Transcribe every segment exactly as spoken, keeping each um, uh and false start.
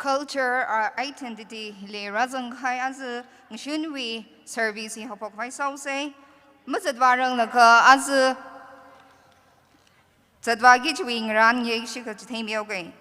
Culture, our identity, hili rāzangkahai aja ngashunwui service hi haophok khavai sāusei. Mazatvāranglakha aja zatvāki chiwui ngarān ngayei kashi kachitheimihaoke.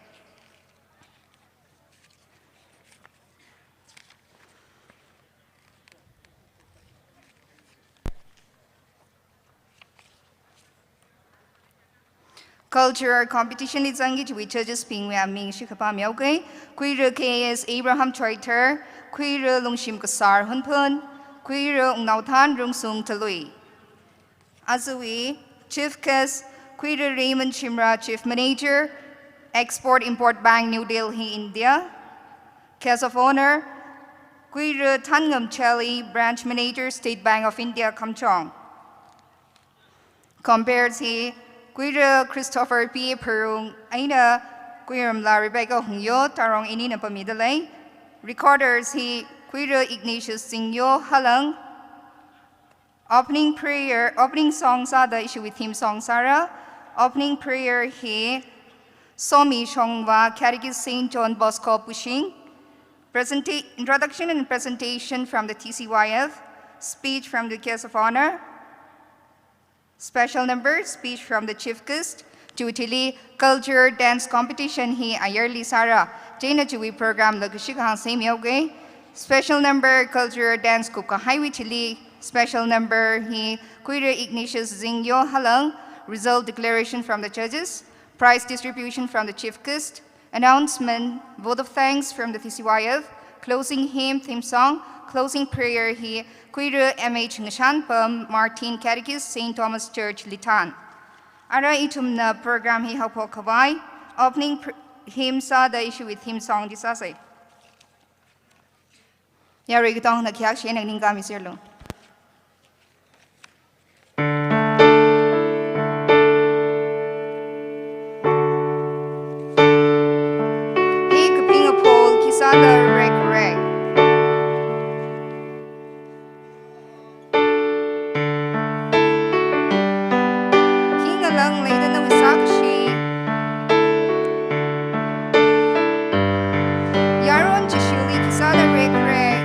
Cultural competition li zangki chiwui judges bingwui aming shikha pāmihaoke. Khuira K S Abraham Choithar, Khuira Lungshim Kasar Hunphun, Khuira Wungnaothan Rungsung Talui. Ajawui chief guest, Khuira Raymond Shimrah, Chief Manager, Export Import Bank, New Delhi, India. Guest of honor, Khuira Thanngam Chelly, Branch Manager, State Bank of India, Kamjong. Comperes hi Khuira Christopher P Pharung eina Khuiramla Rebecca Hungyo, Tarong inina pamidalei. Recorders hi Khuira Ignatius Zingyo, Halang. Opening prayer, opening song sāda ishiwui theme song sāra. Opening prayer hi Somi Shongva, Catechist Saint John Bosco Pushing. Presenta-, introduction and presentation from the T C Y F. Speech from the guest of honor. Special number, speech from the chief guest. Chiwui thili culture dance competition hi ayarli sāra. Chieina chiwui program la kashi kahāng seimihaoke. Special number culture dance kupkahaiwui thili special number hi Khuira Ignatius Zingyo, Halang. Result declaration from the judges. Prize distribution from the chief guest. Announcement, vote of thanks from the T C Y F, closing hymn, theme song, closing prayer hi Khuira M H Ngashanpam Martin, Catechist, Saint Thomas Church, Lithan. Ara ithumna program hi haophok khavai opening pr-, hymn sāda ishiwui theme song chi sāsei. Yarui katongna khayākshi eina ningkāmiserlu. Hi kaping aphol khi sāda rek rek. Khi ngalang leida nawui sākashi. Yaron Jishuli khi sāda rek rek.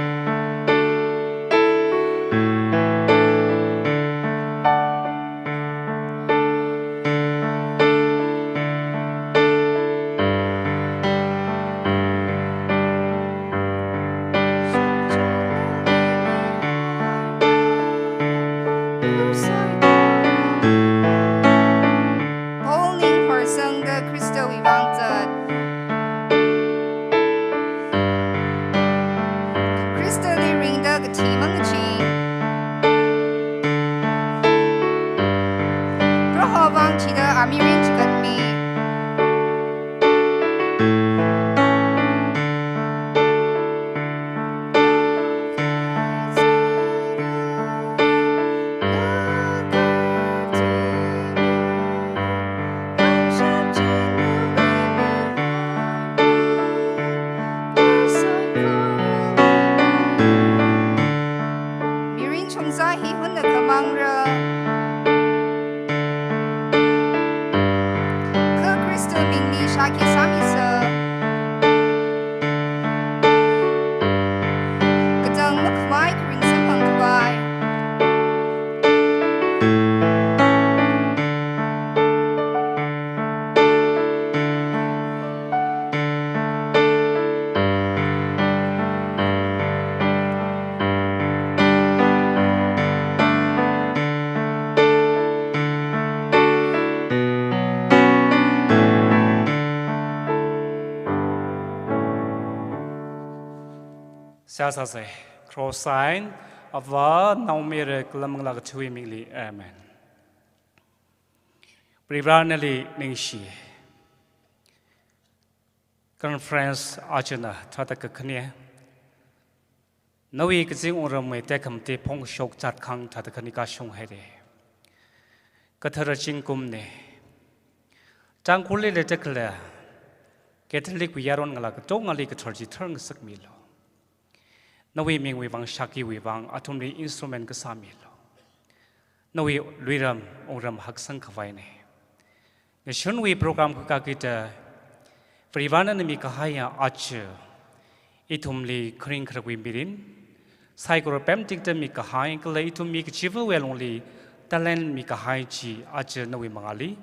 Paul ning horsangda Khristawui vang zat. Khristali ringda kathi mangachee. Proho vang chida amirin chigatmi. Mirin chungzā hi hunna kamangra. Kha Khrista mingli shākhi sāmisa. Katang makhavai karing samphang khavai. Seihā sāsei. Cross sign, Avā, Naomayara kala Manglā Kathuiwui mingli. Amen. Proho nali ningshi. Conference achana thāda kakhane. Nawui kazing wungramwui tekhamatei phongshok zatkhang thāda khani kashung haire. Kathara zingkumne. Tangkhulli leida khalei Catholic wui yaron ngalā katongali kathar chithar ngasakmilu. Nawui mingwui vang, shākhiwui vang, athumli instrument kasāmilu. Nawui luiram, wungram haksang khavaine. Ngashunwui program kakakida Varivarana mikahaiya aja ithumli kharing kharakwui mirin, saikora pemtingda mikahai, kala ithum mi kachiva̱wui alungli talent mikahai chi aja nawui mangāli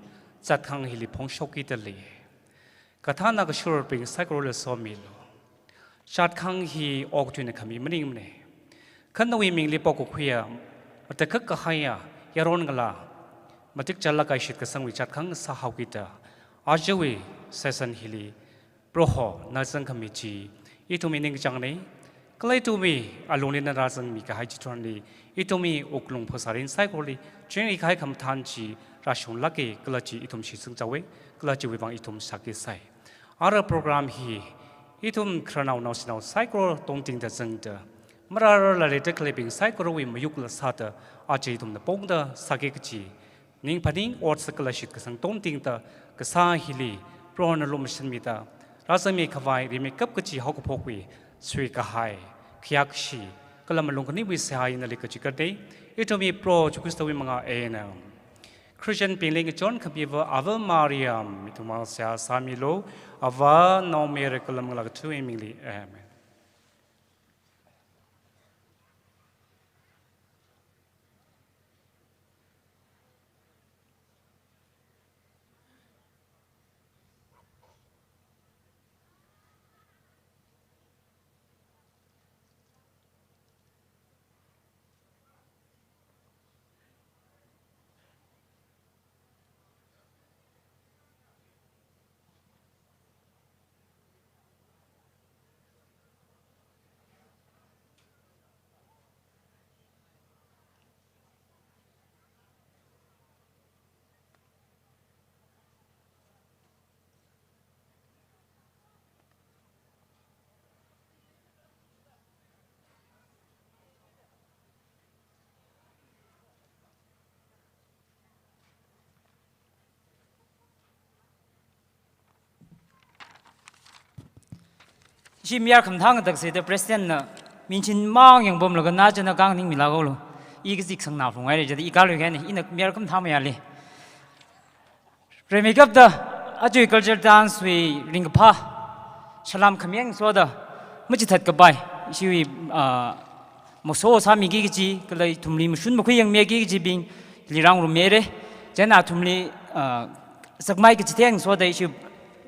zatkhang hili phongshokki dalei. Kathāna kashurabing saikorali somilu. Zatkhang hi okathuina khami maningmana. Kha nawui mingli pokakhuiya, matakhak kahaiya yaron ngalā matik chālakha shitkasangwui zatkhang sāhaokida, ajawui session hili Proho na zangkhami chi ithumwui ningkachāngna. Kala ithumwui alungli na rāzangmi kahai chitharanli ithumwui wuklung phasārin saikorali chingri kahai khamathān chi rāshunglāka, kala chi ithum shitsangchaowa, kala chiwui vang ithum sāki sai. Ara program hi ithum khararnao naoshinao saikora tongtingda zangda, marārarla leida khaleibing saikorawui mayukla sāda, aja ithumna pongda sāki kachi ning phaning ot sākala shitkasang tongtingda kasā hili Prohona lumashanmida, rāzangmi khavai rimeikap kachi haokaphokwui suikahai, khayākashi, kala malung kaniwui seihā eina leikachi katei, ithumwui Proho Jishu Khristawui mangā eina. Christian bingli ngachonkhamiva Ava Mariam, ithumwui vang seihā sāmilu, Avā, Naomayara kala Manglā Kathuiwui mingli. Amen. Ishi mayar khamathān ngatak sāda President na minching mang yangpamlaga na china kang ningmilākalu. I kazip sangnā phungaira jida i kalui kahaina, ina mayar khamathān mayarli. Rimeikapta ajawui culture dance wui ringkaphā salam khami ngasoda machithat kapai, ishiwui, ah, maso sāmiki kachi, kala ithumli mashun makhui yangmiki kachibingli rāngarummira. Chieina athumli, ah, sakmai kachithei ngasoda ishi,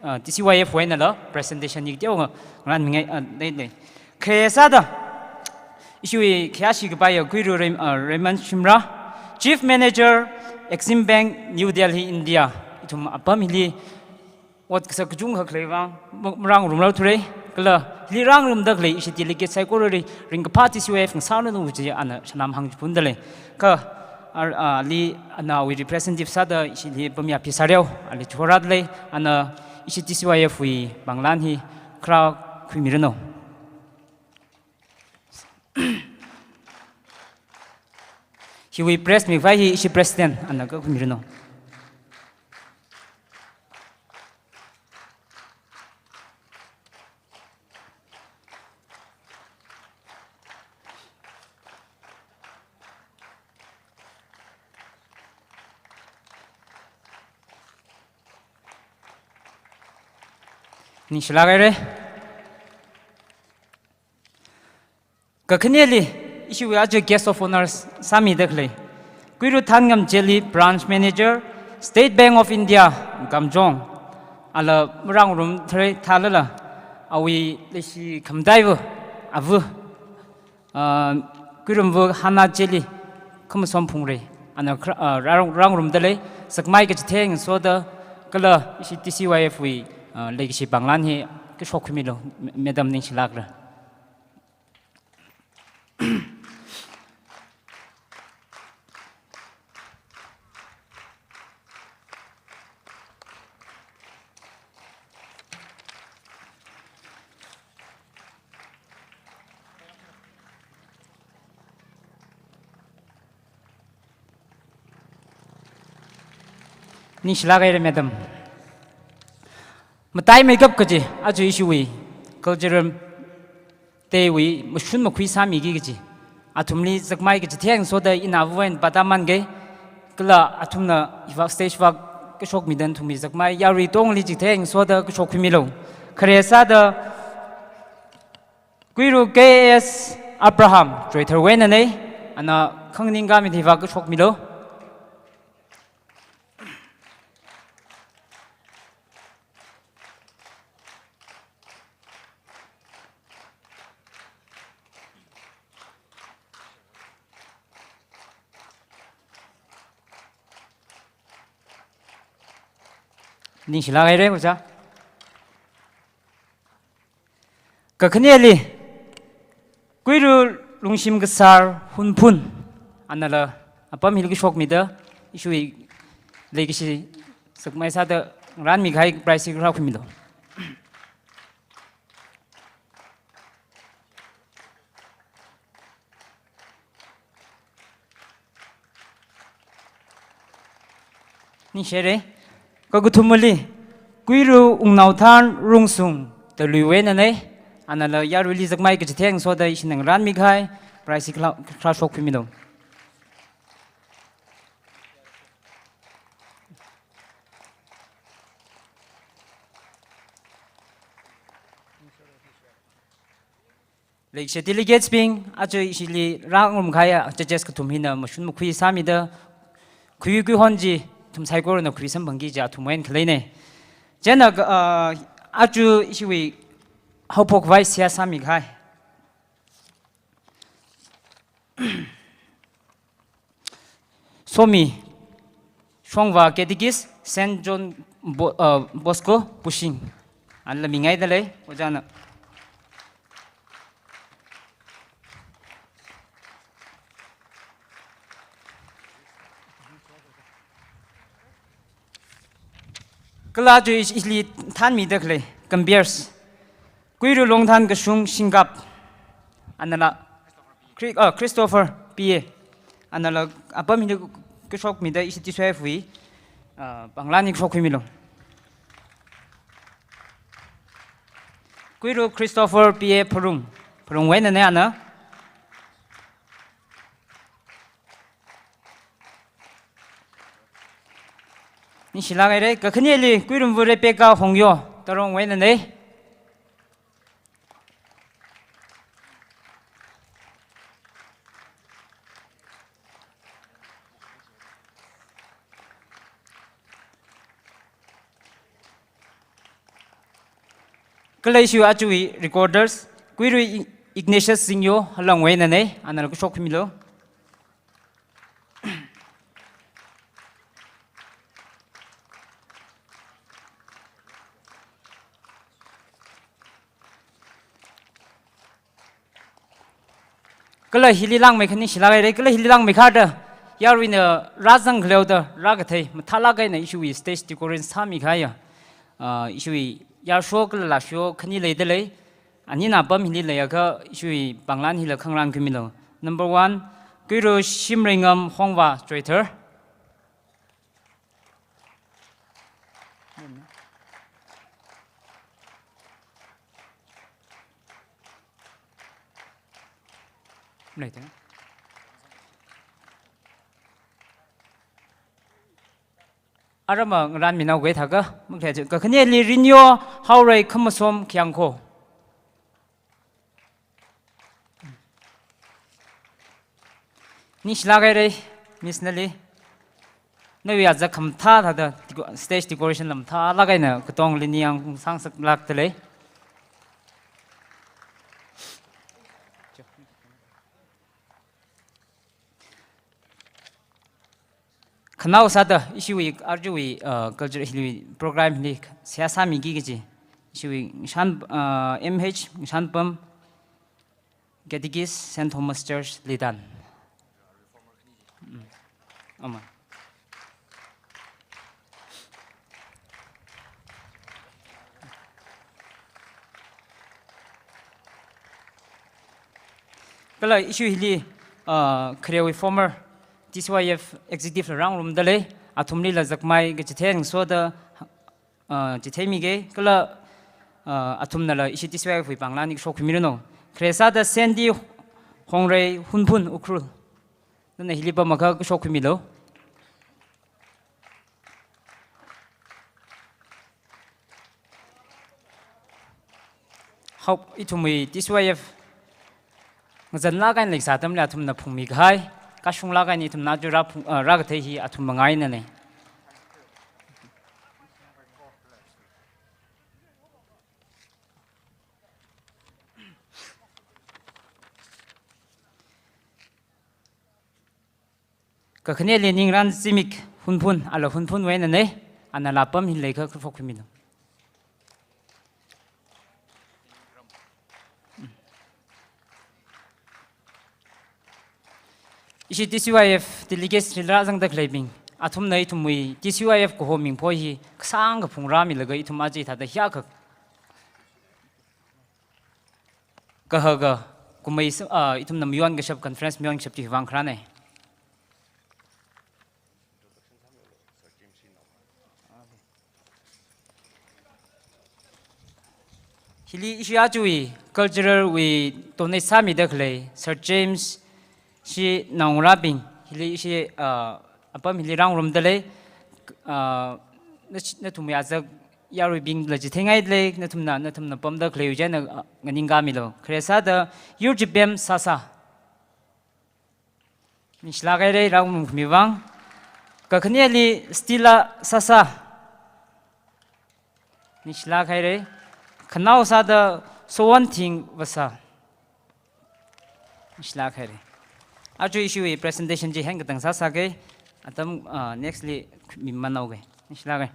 ah, T C Y F wui einala presentation hi teonga ngarānmingai, ah, dei dei. Kha sāda, ishiwui khayāshi kapaiya Kuiru Ray-, ah, Raymond Shimrah, Chief Manager, Exim Bank, New Delhi, India. Ithum apam hili ot kasak kachungkha khaleiwui vang, ma-, marāngarumrarthura, kala hili rāngarumda khalei ishi delegate saikorali ringkaphā T C Y F ngasānanu chi ana salam hāngchiphundalei. Kha, ar-, ah, ali anawui representative sāda ishili pamya P Sareo, ali chihorālei, ana ishi T C Y F wui pānglan hi kharā khuimiranu. Hiwui press meet khavai hi ishi President ana kakhuimiranu. Ningshilāk haira. Kakhaneli, ishiwui aja guest of honour sāmida khalei Kuiru Thanngam Jelly, Branch Manager, State Bank of India, Kamjong. Ala marāngarumthara thālala, awui leishi khamataiva, ava, ah, Kuirumva Hana Jelly, khamasom phungra. Ana khra-, ah, rā-, rāngarumdalei, sakmai kachithei ngasoda, kala ishi T C Y F wui, ah, leikashi pānglan hi kashok khuimilu, ma-, Madam ningshilākra. Ningshilāk haira, Madam. Mataimeikap kaji, aja ishiwui cultural day wui mashun makhui sāmiki kaji. Athumli sakmai kachithei ngasoda ina ava eina pāda mangai, kala athumna hiva stage va kashokmida nathumli zakmai yarui tongli chitheingasoda kashokkhuimilu. Khare sāda Kuiru K S Abraham, Choitharwui einanei, ana khanganing kami thiva kashokmilu. Ningshilāk haira, ojā. Kakhaneli, Kuiru Lungshim Kasar Hunphun, anala apam hili kashokmida, ishiwui leikashi zakmai sāda ngarānmi kahai prize hi rākhuimilu. Ningshi haira. Kakathumali, Kuiru Wungnaothan Rungsung, Taluiwui einanei, anala yaruili zakmai kachitheingasoda ishina ngarānmi kahai prize hi khala, khala shokkhuimilu. Leikashi delegates bing, aja ishili rāngarum kahaiya judges kathum hina mashun makhui sāmida, khuikui hon chi ithum saikorana khuisamphangki kaja athumwui eina khaleinei. Chieina, ah, aja ishiwui haophok vai seihā sāmi kahai Somi Shongva, Catechist, Saint John Bo-, uh, Bosco, Pushing. Anala mingaida lei, ojāna. Kala aja ish-, ishili thanmida khalei, Gambiers. Kuiru Longthan Kashung Shingkap. Anala Chri-, uh, Christopher P A. Anala apam hili kashokmida ishi T C Y F wui, uh, panglan hi kashokkhuimilu. Kuiru Christopher P A Pharung. Pharungwui einanei ana. Ningshilāk haira, kakhaneli Kuirumvu Rebecca Hongyo, Tarongwui einanei. Kala ishiwui ajawui recorders, Kuiru I-, Ignatius Zingyo, Halangwui einanei, anala kashokkhuimilu. Kala hili langmeikha ningshilāk haira, kala hili langmeikha da, yaruina rāzang khaleoda, rākathei mathālāk eina ishiwui stage decoration sāmi kahaiya, ah, ishiwui yārsho kala lāsho khani leida lei, anina apam hili leiakha ishiwui panglan hila khangarān khuimilu. Number one, Kuiru Shimreingam Hongva Choithar. Arama ngarānminao khavai thākha, makhalei chi, kakhaneli Rinyo Haorei Khamasom Khiangkho. Ningshilāk haira, Miss nali. Nawui azak khamathā thāda, deco-, stage decoration la mathālāk eina katongli ningyāng sangsaklākda lei. Khanao sāda, ishiwui, arjawui, uh, culture hili program hili seihā sāmiki kaji, ishiwui Shan, uh, M H Shanpam, Catechist, Saint Thomas Church, Litan. Mm. Ama. Kala ishiwui hili, uh, kharewui former T C Y F executive la rāngarumda lei, athumlila zakmai kachitheingasoda, uh, chitheimiki, kala, uh, athumnala ishi T C Y F wui panglan hi kashokkhuimiranu. Khare sāda Sandy Hongrei Hunphun Ukhrul. Nana hili pamakha kashokkhuimilu. Hok ithumwui T C Y F ngazanlāk eina leisā atamli athumna phungmi kahai, kashunglāk eina ithumna aja rāphung, ah, rākathei hi athum mangā einanei. Kakhaneli Ningran Zimik Hunphun, ala Hunphunwui einanei, ana laa apam hi leikha khuiphok khuimilu. Ishi T C Y F delegates li rāzangda khaleibing, athumna ithumwui T C Y F kaho mingpho hi kasāngkha phungrāmilaga ithum aja hithāda hiyākha kahaka kumei s-, ah, ithumna mayonkashap, conference mayonkashap chivang kharānei. Hili ishi ajawui cultural wui donate sāmida khalei Sir James Shi naongarābing, hili ishi, ah, apam hili rāngarumda lei, ah, na, nathumwui azak yaruibingla chitheingailalei, nathumna, nathumna pamda khaleiwui china, ah, nganingkāmilu. Khare sāda Yurjipem Sasa. Ningshilāk hairei, rāngarum khami vang. Kakhaneli Stella Sasa. Ningshilāk hairei. Khanao sāda Sowanthing Vasa. Ningshilāk hairei. Aja ishiwui presentation chi heng katang sāsākei. Atam, ah, next li mi manao kei. Ningshilāk hairei.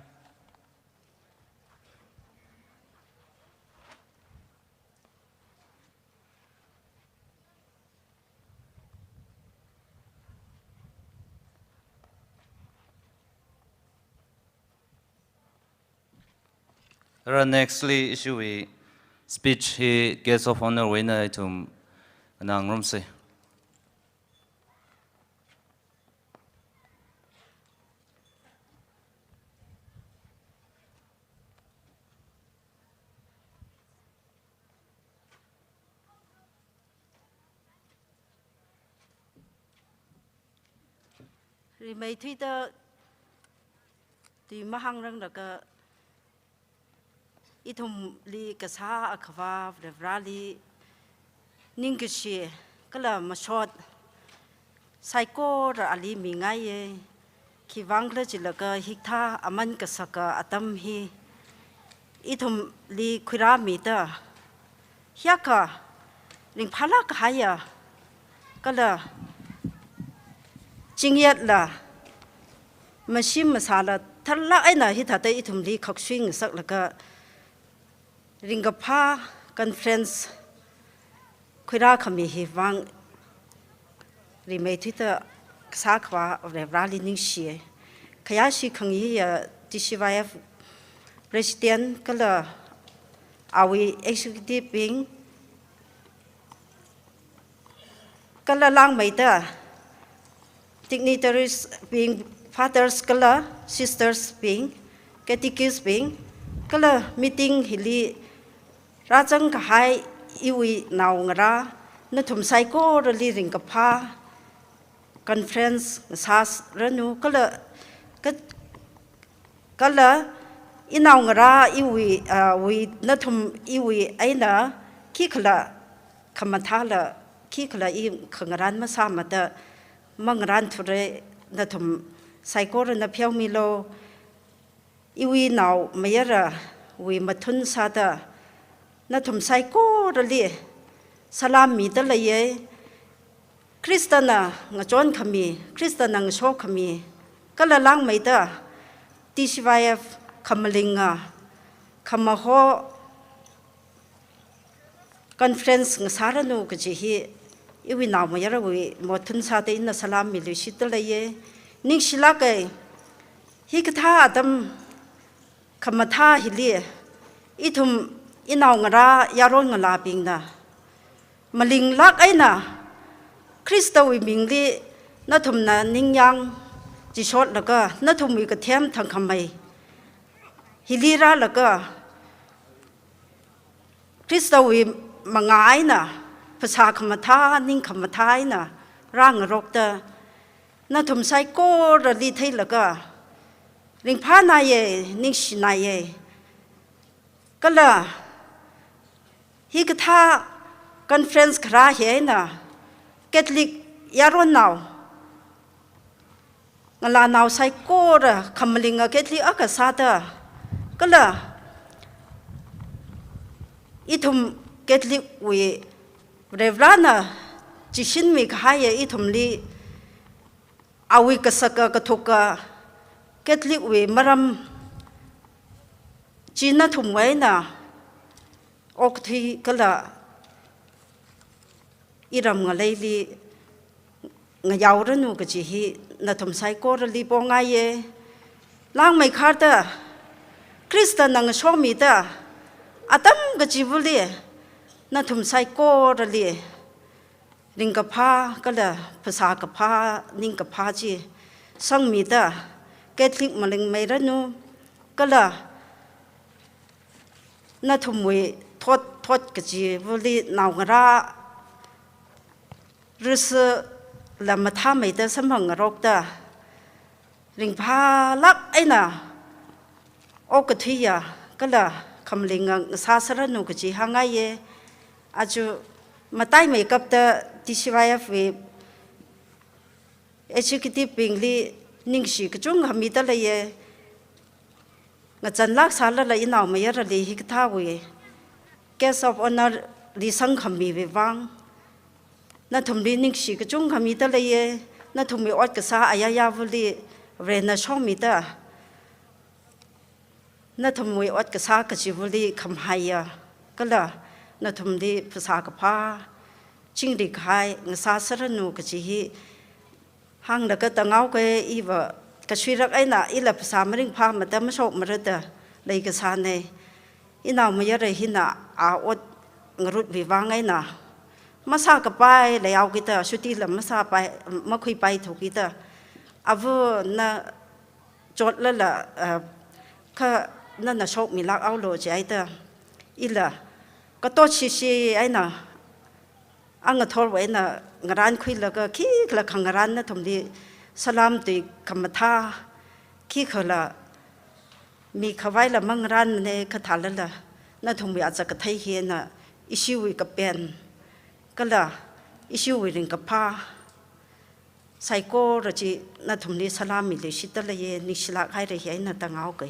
Ara next li ishiwui speech hi guest of honour wui eina ithum nganārumsei. Rimeithuida tui mahāngranglaga ithumli kasā Akhava Varivarāli ningkashi kala mashot saikora ali mingaiye. Khivang khala jilaga hikathā aman kasaka atam hi ithumli khuirāmida hiyākha ringphālāk kahaiya kala chingyatla mashim masāla tharlāk eina hithāda ithumli khaksui ngasaklaga ringkaphā conference khuirākhami hi vang rimeithuida kasā Akhava Varivarāli ningshiye. Khayāshi khangayiya T C Y F President kala awui executive bing, kala langmeida dignitaries bing, fathers kala sisters bing, catechist bing, kala meeting hili rāzang kahai iwui naongarā, nathum saikorali ringkaphā conference ngasāranu, kala ka-, kala inaongarā iwui, ah, wui, nathum iwui eina khikhala khamathāla, khikhala i khangarān masāmada mangarānthurei, nathum saikorana pheomilu. Iwui naomayarawui mathun sāda nathum saikorali salam mida leiye. Khristana ngachonkhami, Khristana ngashokhami, kala langmeida T C Y F khamalinga khamaho conference ngasāranu kaji hi iwui naomayarawui mathun sāda ina salam miluishitda leiye. Ningshilāke, hikathā atam khamathā hili ithum inaongarā yaron ngalābingna malinglāk eina Khristawui mingli nathumna ningyāng chishotlaga nathumwui kathem thangkhamei hili rālaga Khristawui mangā eina phasā khamathā, ning khamathā eina rāngarokta, nathum saikorali theilaga ringphānāye, ningshināye. Kala Hikathā conference kharā hi eina Catholic yaronnao, ngalānao saikora khamalinga Catholic akha sāda, kala ithum Catholic wui Reverend na chishinmi kahaiya ithumli awui kasaka kathuka Catholic wui maram chi nathumwui eina okathui kala iram ngaleili ngayaoranu kaji hi nathum saikorali pongaiye. Langmeikharda Khristana ngashomida atam kachivali nathum saikorali ringkaphā kala phasā kaphā, ningkaphā chi sangmida Catholic malingmeiranu kala nathumwui thot thot kachivali naongarā risi la mathāmeida samphang ngarokda ringphālāk eina okathuiya kala khamalinga ngasāsāranu kaji hāngngaiye. Aja mataimeikapta T C Y F wui executive bingli ningshi kachungkha mida leiye. Ngazanlāk sālala inaomayarali hikathāwui guest of honour li sangkhamiwui vang nathumli ningshi kachungkha mida leiye. Nathumwui ot kasā ayayāvali Varena shomida nathumwui ot kasā kachivali khamahaiya kala nathumli phasā kaphā chingri kahai ngasāsāranu kaji hi hānglaga tangaoke. Iva kashuirak eina ila phasā maringphāmada mashokmarada leikasāne. Inaomayara hina a ot ngarutwui vang eina masākapai leihaokida, shuti la masāpai, makhuipaithukida, ava na chotlala, ah, kha nana shokmilāk haolu jihaida, ila katot shishi eina angathorwui eina ngarankhuilaga khikhala khangarān nathumli salam tui khamathā, khikhala mikhavaila mangarānmane kathālala nathumwui achakathei hi eina ishiwui kapen kala ishiwui ringkaphā saikora chi nathumli salam miluishitda leiye. Ningshilāk haira hi eina tangaoke.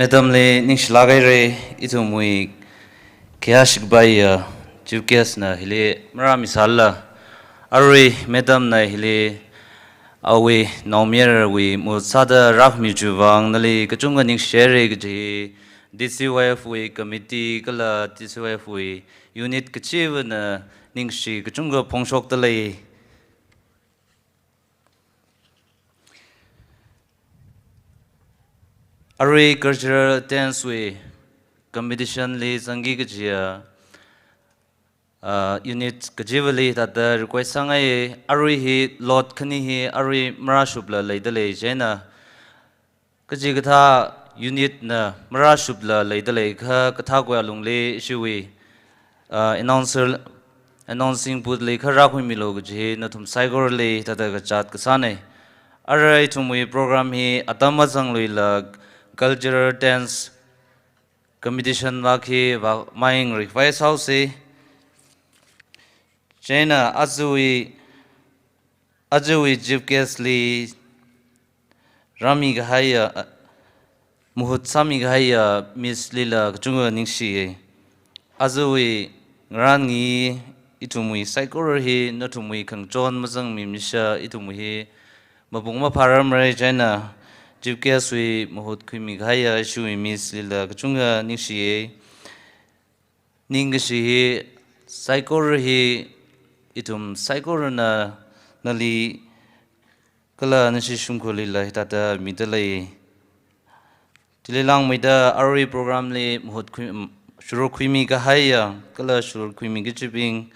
Madam li ningshilāk haira, ithumwui khayāshi kapaiya chief guest na hili marāmisālala, arui madam na hili awui naomayarawui mahut sāda rākhami chiwui vang nali kachungkha ningshi haira kaji hi D C Y F wui committee kala D C Y F wui unit kachivana ningshi kachungkha phongshokda lei. Arui cultural dance wui competition li zangki kajiya, ah, unit kachivali thāda request sāngai. Arui hi lot khani hi arui marāshupla leida lei, chieina kachikathā unit na marāshupla leida leiakha kathākui alungli ishiwui, ah, announcer, announcing booth li kha rākhuimilu kaji hi nathum saikorali thāda kazat kasāne. Arui ithumwui program hi atam mazangluila cultural dance competition vak hi vak maing request haosi. Chieina ajawui, ajawui chief guest li rāmi kahaiya, ah, mahut sāmi kahaiya Miss lila kachungkha ningshiye. Ajawui ngarān hi ithumwui saikora hi nathumwui khangachon mazangmi misha, ithumwui hi mapung maphāramra, chieina chief guest wui mahut khuimi kahaiya ishiwui Miss lila kachungkha ningshiye. Ningkashi hi saikora hi ithum saikorana nali kala nashi shimkhurlila hithāda mida lei. Chili langmeida arui program li mahut khui, shuruk khuimi kahaiya kala shuruk khuimi kachibing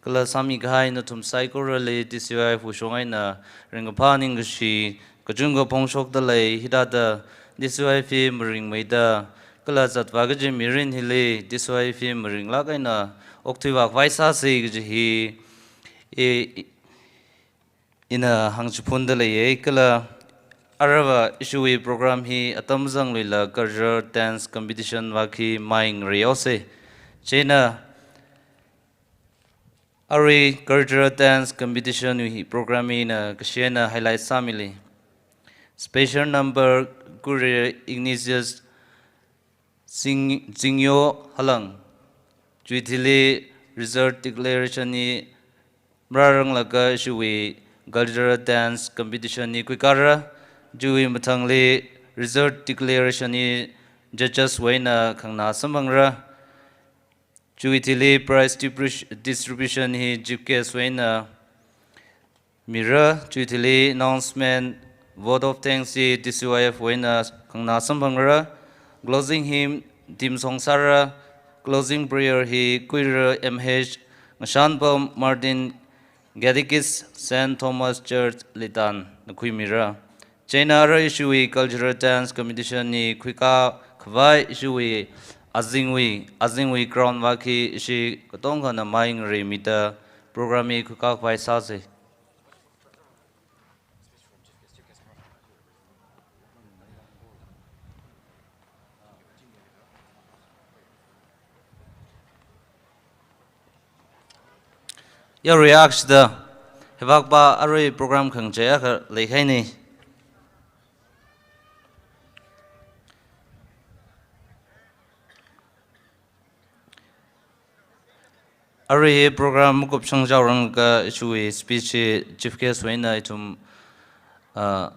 Kala sāmi kahai nathum saikorali D C Y F wui shong eina ringkaphā ningkashi kachungkha phongshokda lei. Hithāda D C Y F hi maringmeida kala zatvā kaji mirin hili D C Y F hi maringlāk eina okthuivā khavai sāsa kaji hi i, i, ina hāngchiphunda leiya. Kala aruiva ishiwui program hi atam zangluila cultural dance competition vākhi mai ngareihaosa. Chieina arui cultural dance competition wui program ina kashi eina highlight sāmili. Special number Kure Ignatius Zing-, Zingyo Halang. Chiwui thili result declaration hi marāranglaga ishiwui cultural dance competition hi khuikara. Chiwui mathangli result declaration hi judges wui eina khanganā samphangra. Chiwui thili prize distribu-, distribution hi chief guest wui eina mira. Chiwui thili announcement, vote of thanks hi D C Y F wui eina khanganā samphangra. Closing hymn Timsong sāra. Closing prayer hi Kuira M H Ngashanpam Martin, Catechist, Saint Thomas Church, Litan, na khuimira. Chieina arui ishiwui cultural dance competition hi khuikā khavai ishiwui azingwui, azingwui ground vākhi ishi katongkhana mai ngareimida program hi khuikā khavai sāsa. Yarui akshida, hivakpa arui program khangachei akha leikhaina. Arui hi program makupshang jaoranglaga ishiwui speech hi chief guest wui eina ithum, ah,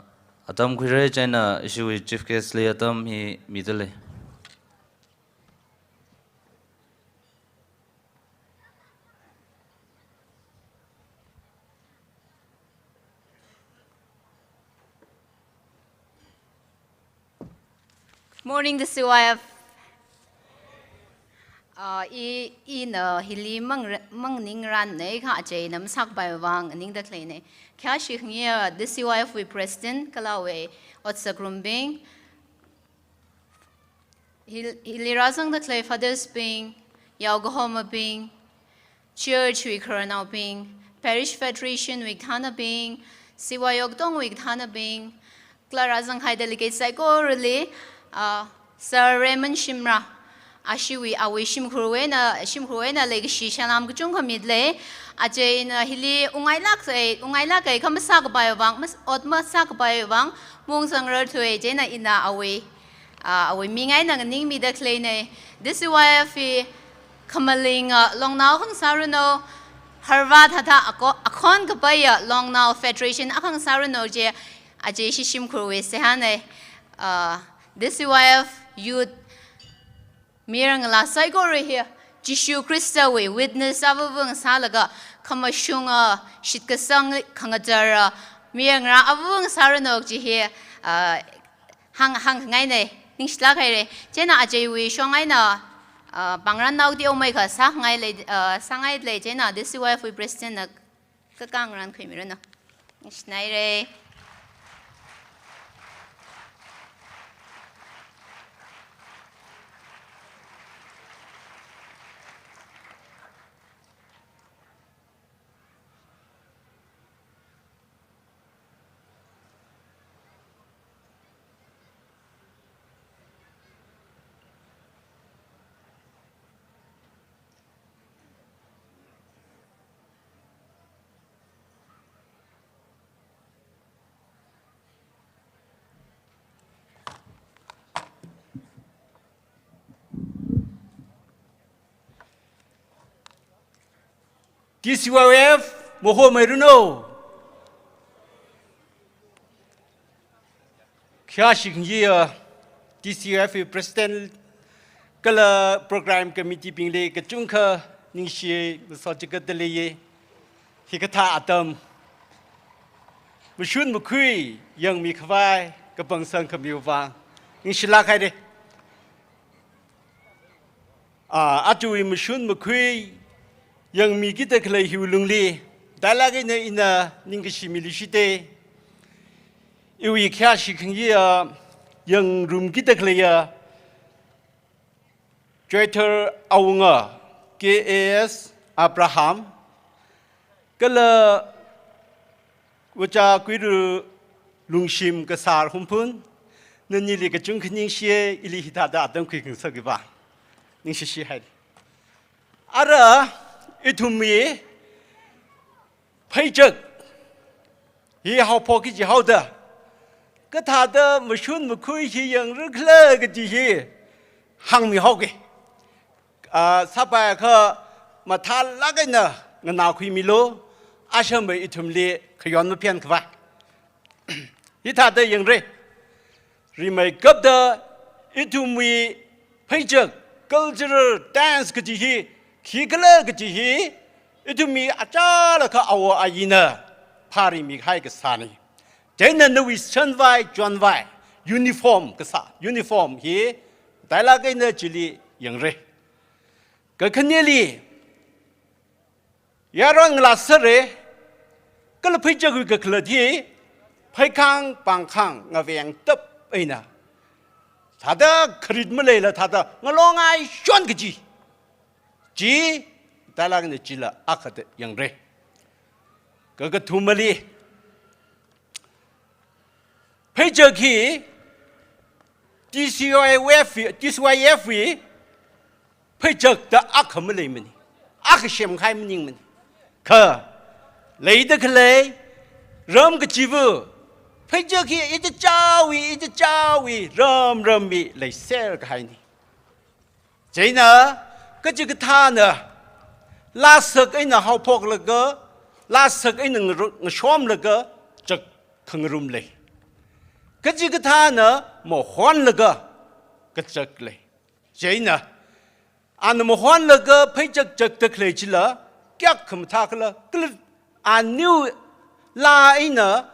atam khuira. Chieina ishiwui chief guest li atam hi mida lei. Morning, D C Y F. Uh, i, ina hili mang, mangningranna kha acheina masākapai vang nganingda khaleina. Khayāshi khangayi D C Y F wui president kala awui ot sākharumbing, hil-, hili rāzangda khalei fathers bing, yaokahomabing, church wui khararnaobing, parish federation wui kathānabing, C Y O katongwui kathānabing, kala rāzangkahai delegate saikorali, ah, Sir Raymond Shimrah, ashiwui, awui shimkhurwui eina, shimkhurwui eina leikashi salam kachungkha mida lei. Acheina hili ungngailāka, ungngailāka kha masākapai vang, mas-, ot masākapai vang, maungzangrarthuwa. Chieina ina awui, ah, awui ming eina nganingmida khaleina. D C Y F hi khamalinga longnao akha ngasāranu, harva thatha ako-, akhon kapaiya longnao federation akha ngasāranu kaji, aja ishi shimkhurwui seihāna. Ah, D C Y F youth mayarngalā saikora hi Jishu Khristawui witness avāva ngasālaga khamashunga shitkasang khangatara mayarngalā avāva ngasāranu kaji hi, ah, hāng, hāngkhangaina, ningshilāk haira. Chieina ajawui shong eina, ah, pāngrannao teomeikha sāngai lei, ah, sāngai lei. Chieina D C Y F wui president na kakā ngarān khuimiranu. Ningshinaira. D C Y F mahomiranu. Khayāshi khangayi, ah, D C Y F president kala program committee bingli kachungkha ningshi masot chigatda leiya. Hikathā atam mashun makhui yangmi khavai kapang sangkhamiwui vang ningshilāk haira. Ah, ajawui mashun makhui yangmikida khalei hiwui lungli, matailāk eina ina ningkashi miluishite. Iwui khayāshi khangayiya, yangrumkida khaleiya, Choithar Awunga, K A S Abraham, kala Vachā Kuiru Lungshim Kasar Hungphun, nanili kachungkha ningshiye, ili hithāda atam khuikhangasak khavai. Ningshishi hai. Ara, ithumwui pheichak hi haophokki kaji haoda, kathāda mashun makhui hi yangra khala kaji hi hāngmihaoki. Ah, sāpaiakha mathālāk eina nganākhuimilu, ashāmwui ithumli khayon maphen khavai. Hithāda yangra. Rimeikapta ithumwui pheichak, cultural dance kaji hi khikhala kaji hi, ithumwui achālakha awo ayina phārimihai kasāna. Chieina nawui shanvai, chonvai, uniform kasā, uniform hi, matailāk eina chili yangra. Kakhaneli, yaron ngalā sāra, kala pheichakwui kakhalat hi, pheikhang pangkhang ngavengtap eina, thāda kharit maleila thāda ngalongai shon kaji, chi, matailāk eina chila akhada yangra. Kakathumali, pheichak hi T C Y F, T C Y F wui pheichak da akha maleimana, akha semkahai maningmana. Kha, leida khalei ram kachiva, pheichak hi ichichāwui, ichichāwui, ram ramwui leiser kahaina. Chieina, kachikathāna lāsak eina haophoklaga, lāsak eina ngaru-, ngashomlaga chak khangarum lei. Kachikathāna mahonlaga kachak lei. Chieina, ana mahonlaga pheichak chakda khalei chila kayākha mathā khala, kala aniu laa eina,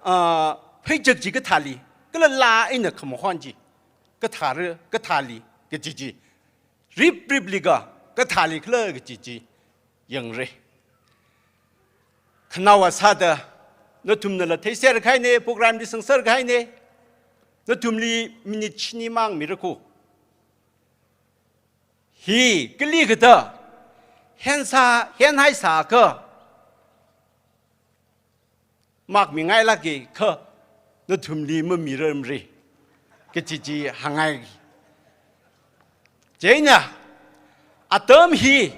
ah, pheichak chi kathāli, kala laa eina khamahon chi kathāra, kathāli kaji chi, rip ripli ka, kathāli khala kaji chi yangra. Khanaowa sāda, nathumnala theiser kahaina, programli sangser kahaina, nathumli minute shini mang mirakho. Hi, kali kathā, hen sā, hen hai sākha, makmingailāka kha, nathumli mamirarmara kaji chi hāngngai. Chieina, atam hi,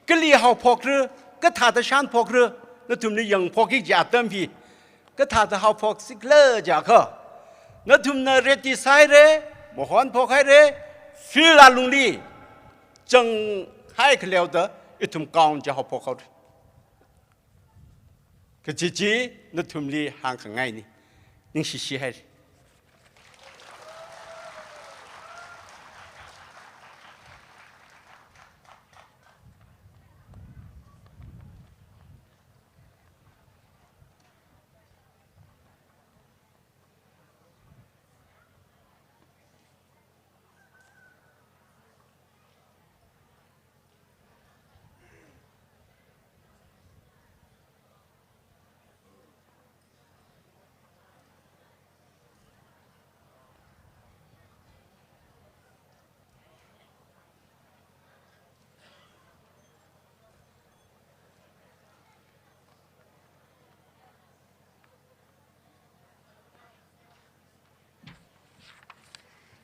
kali haophokra, kathāda shānphokra, nathumli yangphokki kaji atam hi, kathāda haophoksi khala jiakha, nathumna ready sāhaira, mahonphok haira, field alungli, changhai khaleoda, ithum count chi haophok haora kaji chi nathumli hāngkhangaina. Ningshishi haira.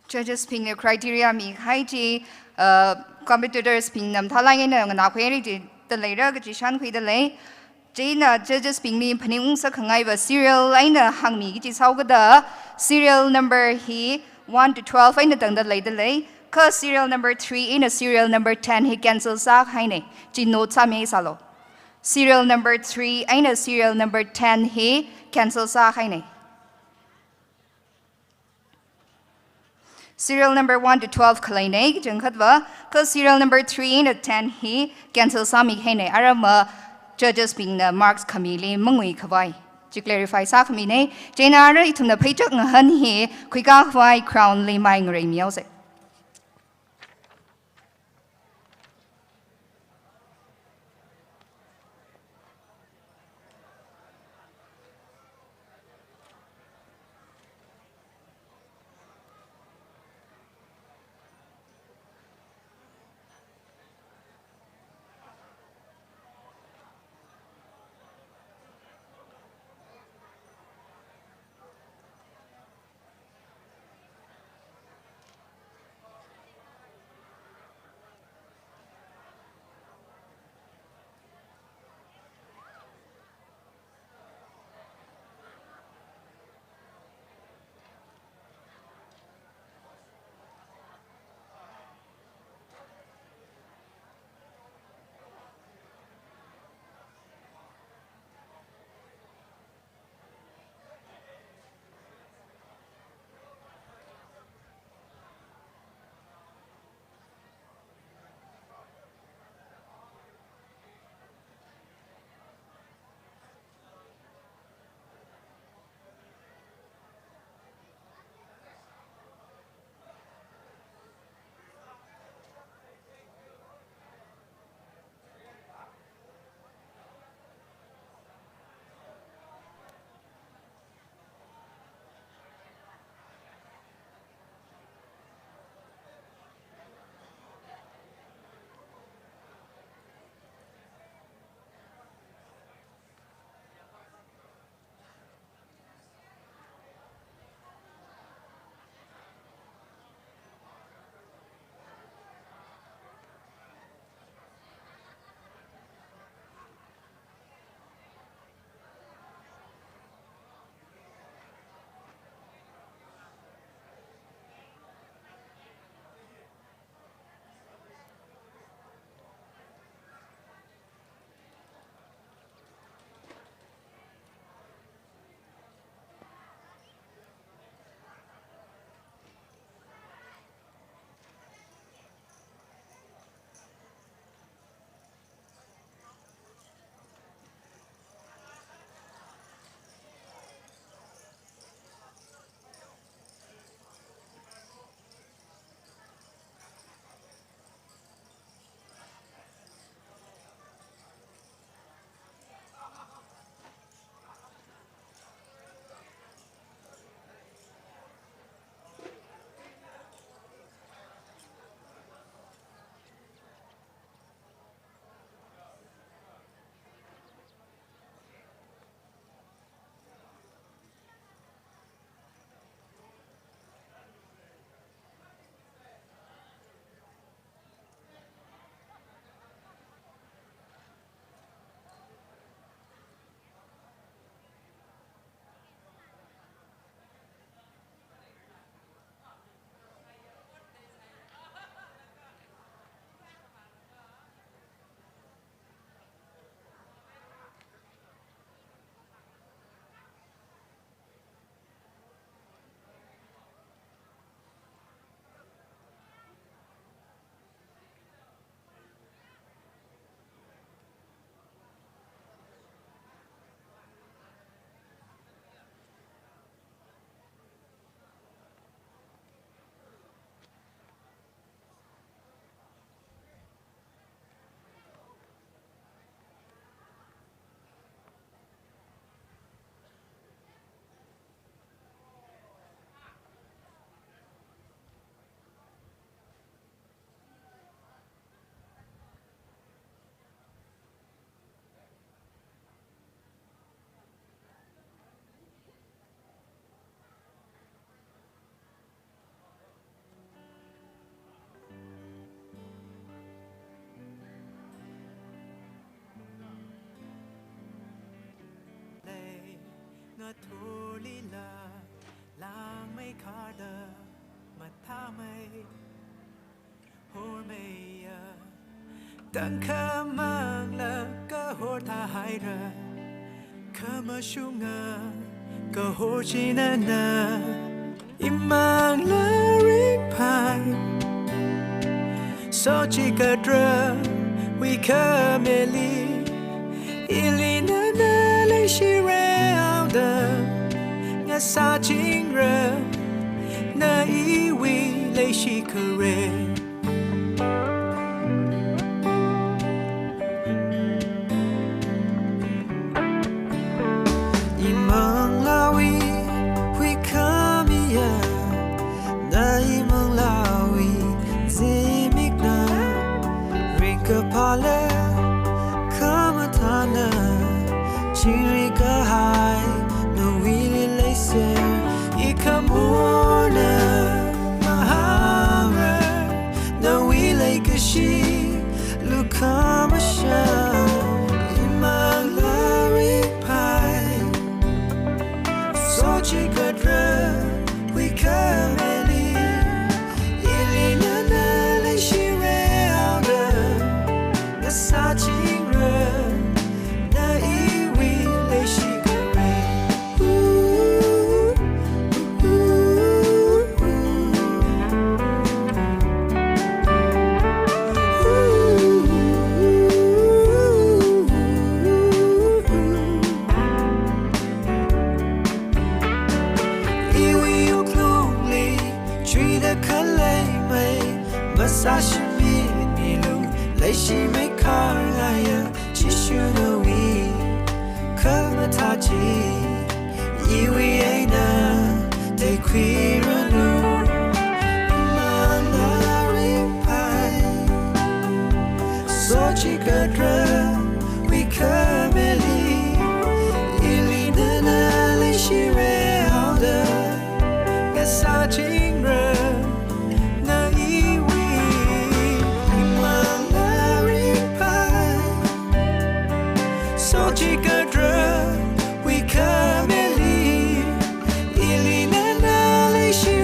Judges bingna criteria mikahai chi, uh, competitors bingna mathālāk eina nganākhuira chida leira kaji shānkhuida lei. Chieina judges bingli phaningung sākhangaiva serial eina hāngmiki kaji sāhaokida, serial number hi one to twelve eina tangda leida lei. Kha serial number three eina serial number ten hi cancel sākahaina. Chi note sāmi sālu. Serial number three eina serial number ten hi cancel sākahaina. Serial number one to twelve khaleina, kachangkhatva, kha serial number three eina ten hi cancel sāmikahaina, aramma judges bingna marks khamili mangui khavai. Chi clarify sākhamina, chieina ara ithumna pheichak ngahān hi khuikā khavai crown li mai ngareimihaosa. Thurlila langmei kharda mathāmei hormeiya, tangkhamangla kahor thāhaira. Khamashunga kahor china na, imangla ringphai. Sochikatra wui khameli, ili nana leishira haoda, ngasāchingra na iwui leishi khare. Imanglāwui huikhamiya, na imanglāwui zimikna, ringkaphāla khamathāna, chingri kahai nawuili leiser. Ikhamorna mahāngra nawui leikashi, lukhamashan, imangla ringphai. Sochikatra wui khameli, ili nana leishira haoda, ngasāchingra na iwui leishi khare. Iwui wuklungli chuida khaleimei, masāshiminilu, leishimei kharlaya, Jishu nawui khamathā chi, iwui eina teikhuiranu. Imangla ringphai. Sochikatra wui khameli, ili nana leishira haoda, ngasāchingra na iwui, imangla ringphai. Sochikatra wui khameli, ili nana leishi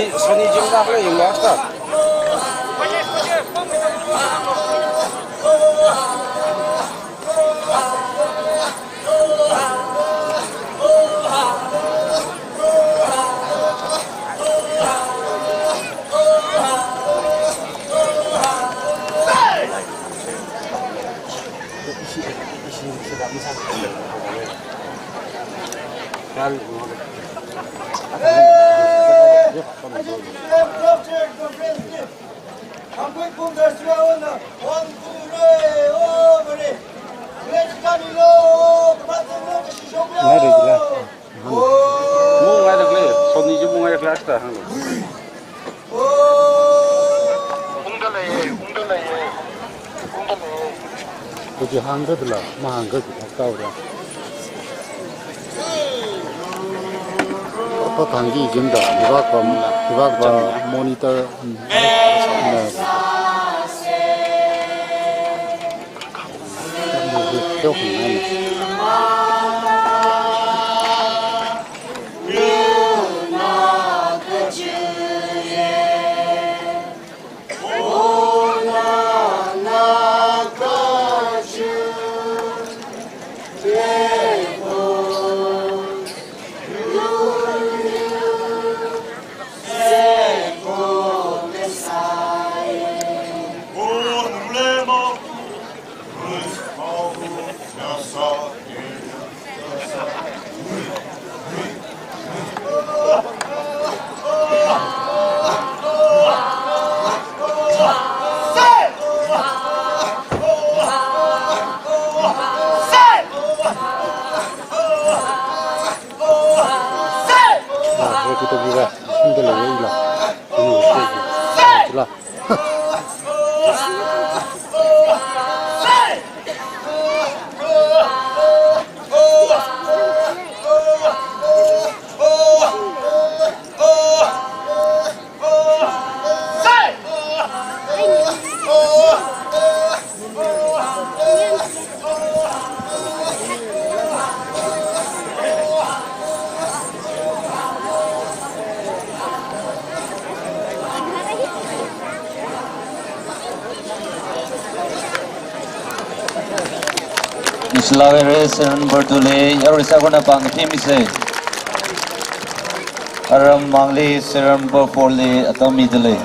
Sony Gym da kala yung last ta. Mung ngai dakle, Sony Gym mung ngai dakle, asta hang. Ungda lei, ungda lei, ungda lei. Kuji hangda dala, mahangda ji thak tau da. Apa thangji jin da, hivak pam, hivak pam monitor, mm, na. Yok, mm. Nishilawere seven number two le, yarui sakona pang themmi se. Aram mangli seven number four le, atam mi dele.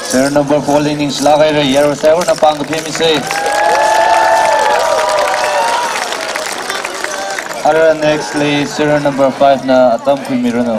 Serial number four li ningshilāk haira, yarui saikorana pāng kaphimisa. Ara next li serial number five na atam khuimiranu.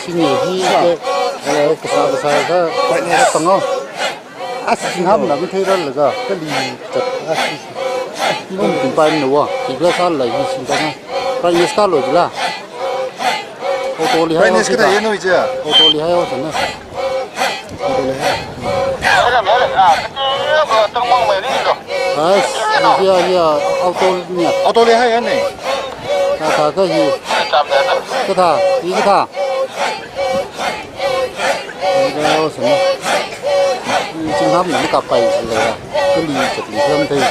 Senior hi ke, eh, kasā kasā ka, eh, tangau. As singham na mi thei ral laga, kali chat, as. Mun tin pai na wa, ti bla sal la hi sing tanga. Prime Minister lo jila. Auto li hai. Prime Minister kita yeno ija. Auto li hai o sana. Auto li hai. As, iya, iya, auto ni. Auto li hai ya ni. Ka, ka, ka hi. Ka tha, hi ka tha. Singham na makapai sila ya. Kali chat ni sam thei.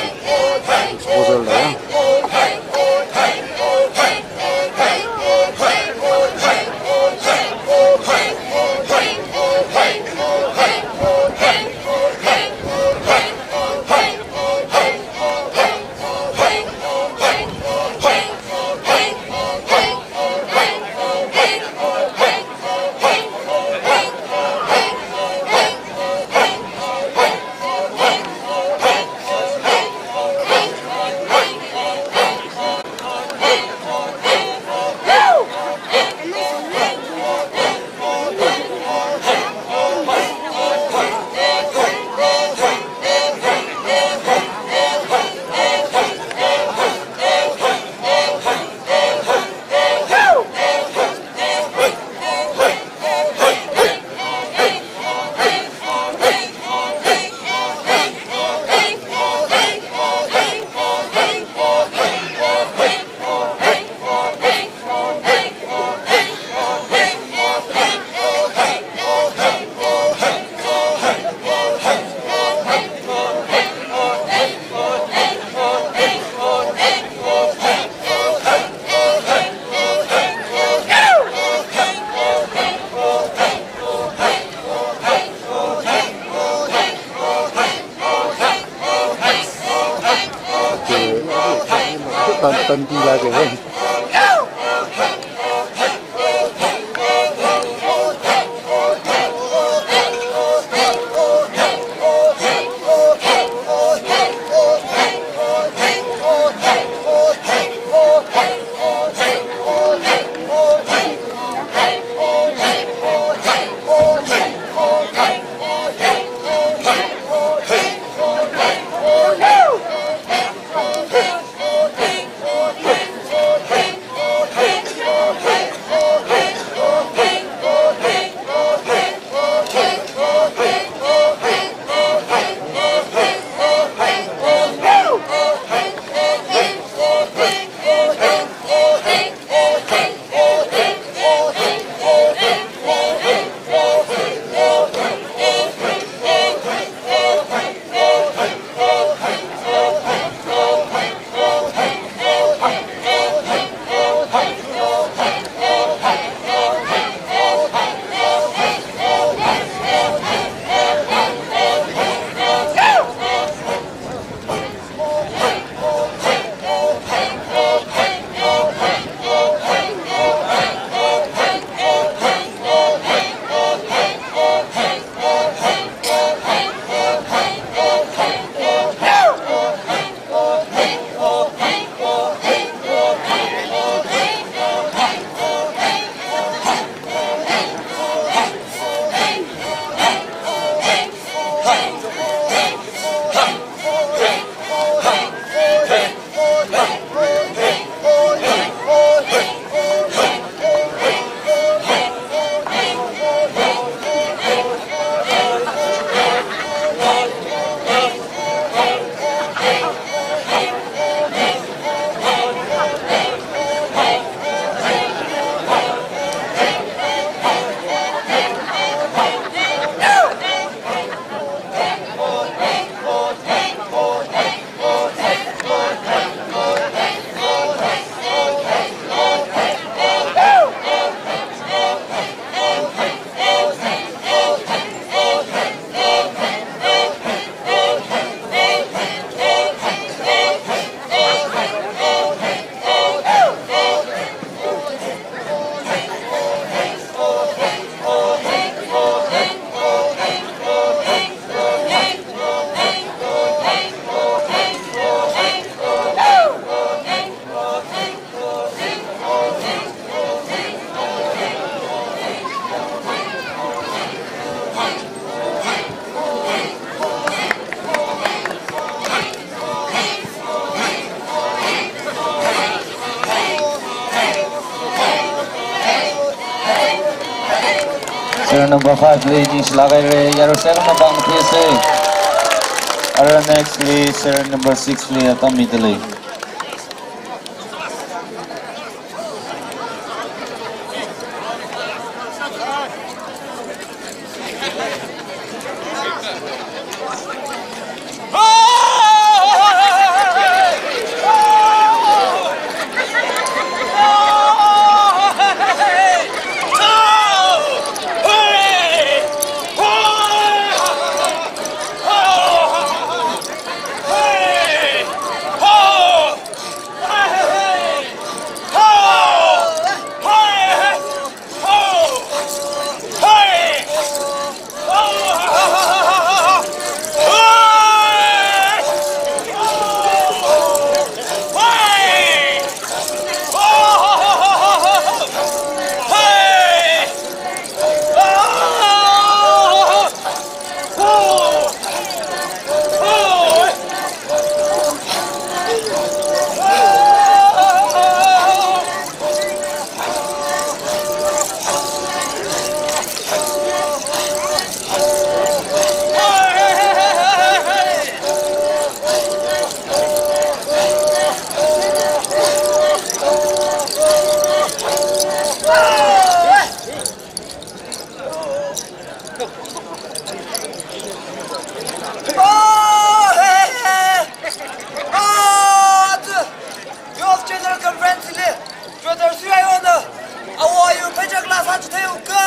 Exposure la ya. Tan, tan tila ke hai. Number five li ningshilāk haira, yarui sākhamei pāng thisa. Ara next li serial number six li atam midalei. Youth General Conference li, Jodar Suyai Ona, awo ayu phecha kala sāchitheiuka.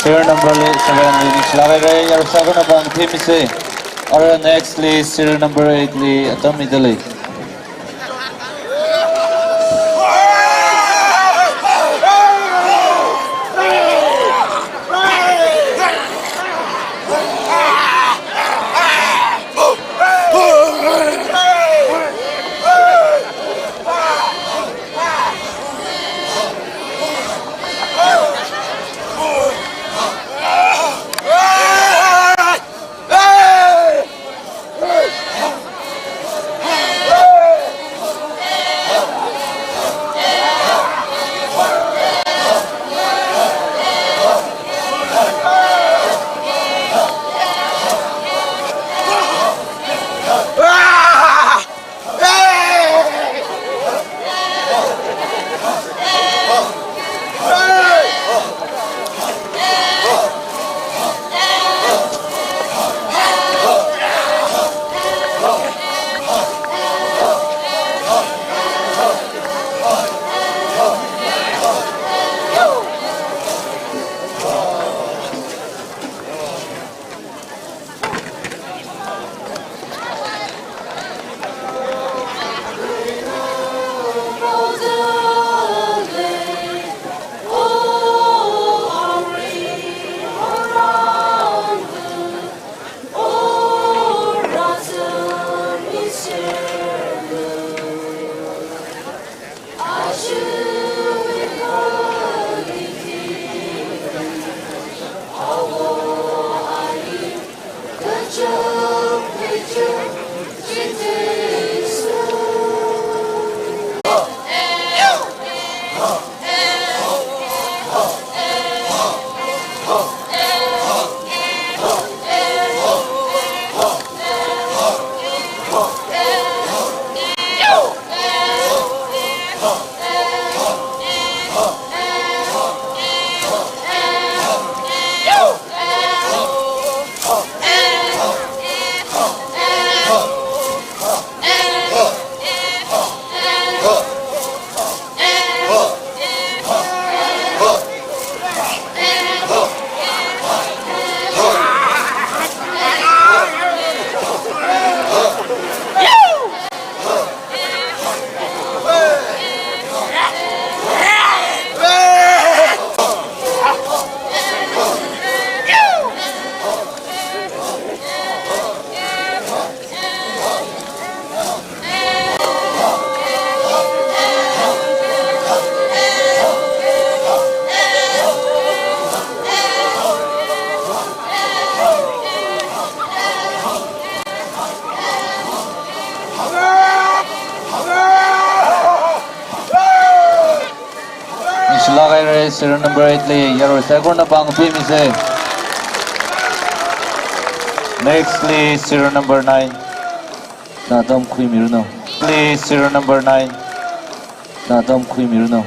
Serial number seven li ningshilāk haira, yarusa kona pāng phimisa. Ara next li serial number eight li atam midalei. Ningshilāk haira, serial number eight li yarusa kona pāng phimisa. Next li serial number nine. Na atam khuimiranu. Li serial number nine. Na atam khuimiranu.